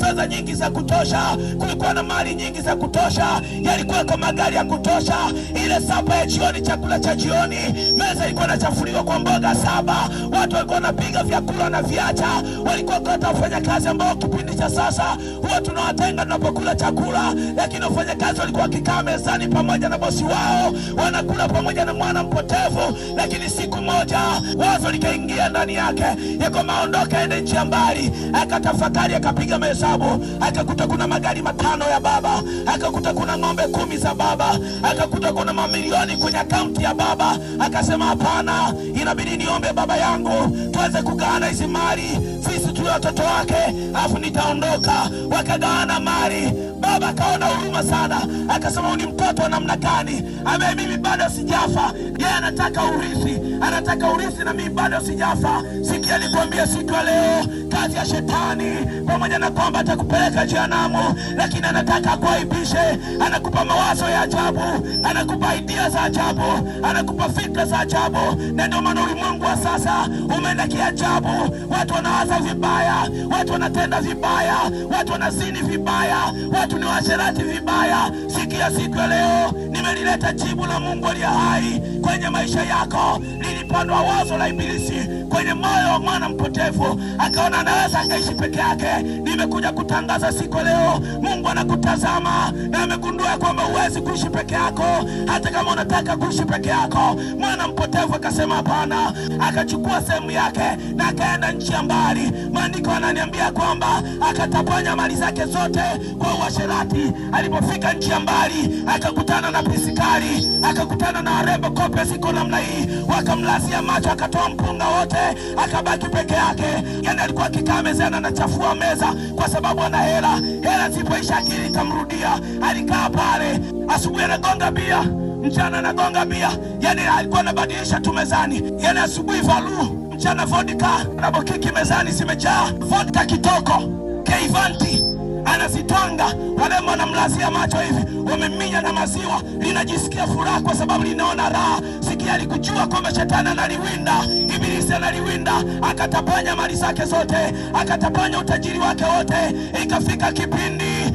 fedha nyingi za kutosha, kulikuwa na mali nyingi za kutosha, yalikuweko magari ya kutosha. Ile sapa ya jioni, chakula cha jioni, meza ilikuwa inachafuliwa kwa mboga saba, watu walikuwa wanapiga vyakula na viacha. Walikuwa hata wafanyakazi ambao kipindi cha sasa huwa tunawatenga tunapokula chakula, lakini wafanyakazi walikuwa wakikaa mezani pamoja na bosi wao, wanakula pamoja na mwana mpotevu. Lakini siku moja wazo likaingia ndani yake ya kwamba aondoke aende nchi ya mbali. Akatafakari, akapiga mahesabu, akakuta kuna magari 5 ya baba, akakuta kuna ng'ombe 10 za baba, akakuta kuna mamilioni kwenye akaunti ya baba. Akasema hapana, inabidi niombe baba yangu tuweze kugawana hizi mali, sisi tulio watoto wake, afu nitaondoka. Wakagawana mali. Baba akaona huruma sana, akasema ni mtoto wa namna gani ambaye mimi bado sijafa? Yeye anataka urithi, anataka urithi na mimi bado sijafa. Sikia nikwambia siku ya leo, kazi ya shetani, pamoja na kwamba atakupeleka jehanamu, lakini anataka akuaibishe. Anakupa mawazo ya ajabu, anakupa idea za ajabu, anakupa fikra za ajabu. Na ndio maana ulimwengu wa sasa umeenda kiajabu. Watu wanawaza vibaya, watu wanatenda vibaya, watu wanazini vibaya, watu ni washerati vibaya. Sikia siku ya leo, nimelileta jibu la Mungu aliye hai kwenye maisha yako. Lilipandwa wazo la ibilisi kwenye moyo wa mwana mpotevu, akaona anaweza akaishi peke yake. Nimekuja kutangaza siku leo, Mungu anakutazama na amegundua kwamba huwezi kuishi peke yako, hata kama unataka kuishi peke yako. Mwana mpotevu akasema hapana, akachukua sehemu yake na akaenda nchi ya mbali. Maandiko yananiambia kwamba akatapanya mali zake zote kwa uasherati. Alipofika nchi ya mbali akakutana na pisikari, akakutana na warembo kope ziko namna hii, wakamlazia macho, akatoa mpunga wote, akabaki peke yake. Yani alikuwa akikaa mezani anachafua meza kwa sababu ana hela. Hela zipoisha akili ikamrudia. Alikaa pale, asubuhi anagonga bia, mchana anagonga bia, yani alikuwa anabadilisha tu mezani. Yani asubuhi valu, mchana vodka, na bokiki mezani zimejaa vodka kitoko, keivanti anazitwanga. Warembo wanamlazia macho hivi, wameminya na maziwa, linajisikia furaha kwa sababu linaona raha. Sikia, alikujua kwamba shetani analiwinda, ibilisi analiwinda, akatapanya mali zake zote, akatapanya utajiri wake wote. Ikafika kipindi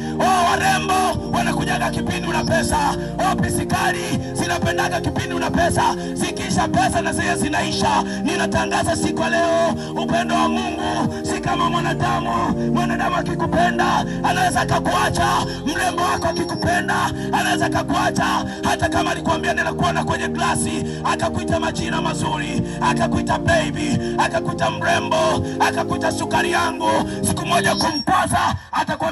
warembo wanakujaga kipindi una pesa, pisikali zinapendaga kipindi una pesa, zikiisha pesa na zile zinaisha. Ninatangaza siku leo, upendo wa Mungu si kama mwanadamu. Mwanadamu akikupenda anaweza akakuacha, mrembo wako akikupenda anaweza akakuacha, hata kama alikwambia ninakuona kwenye glasi, akakuita majina mazuri, akakuita baby, akakuita mrembo, akakuita sukari yangu. Siku moja kumpaza atakwambia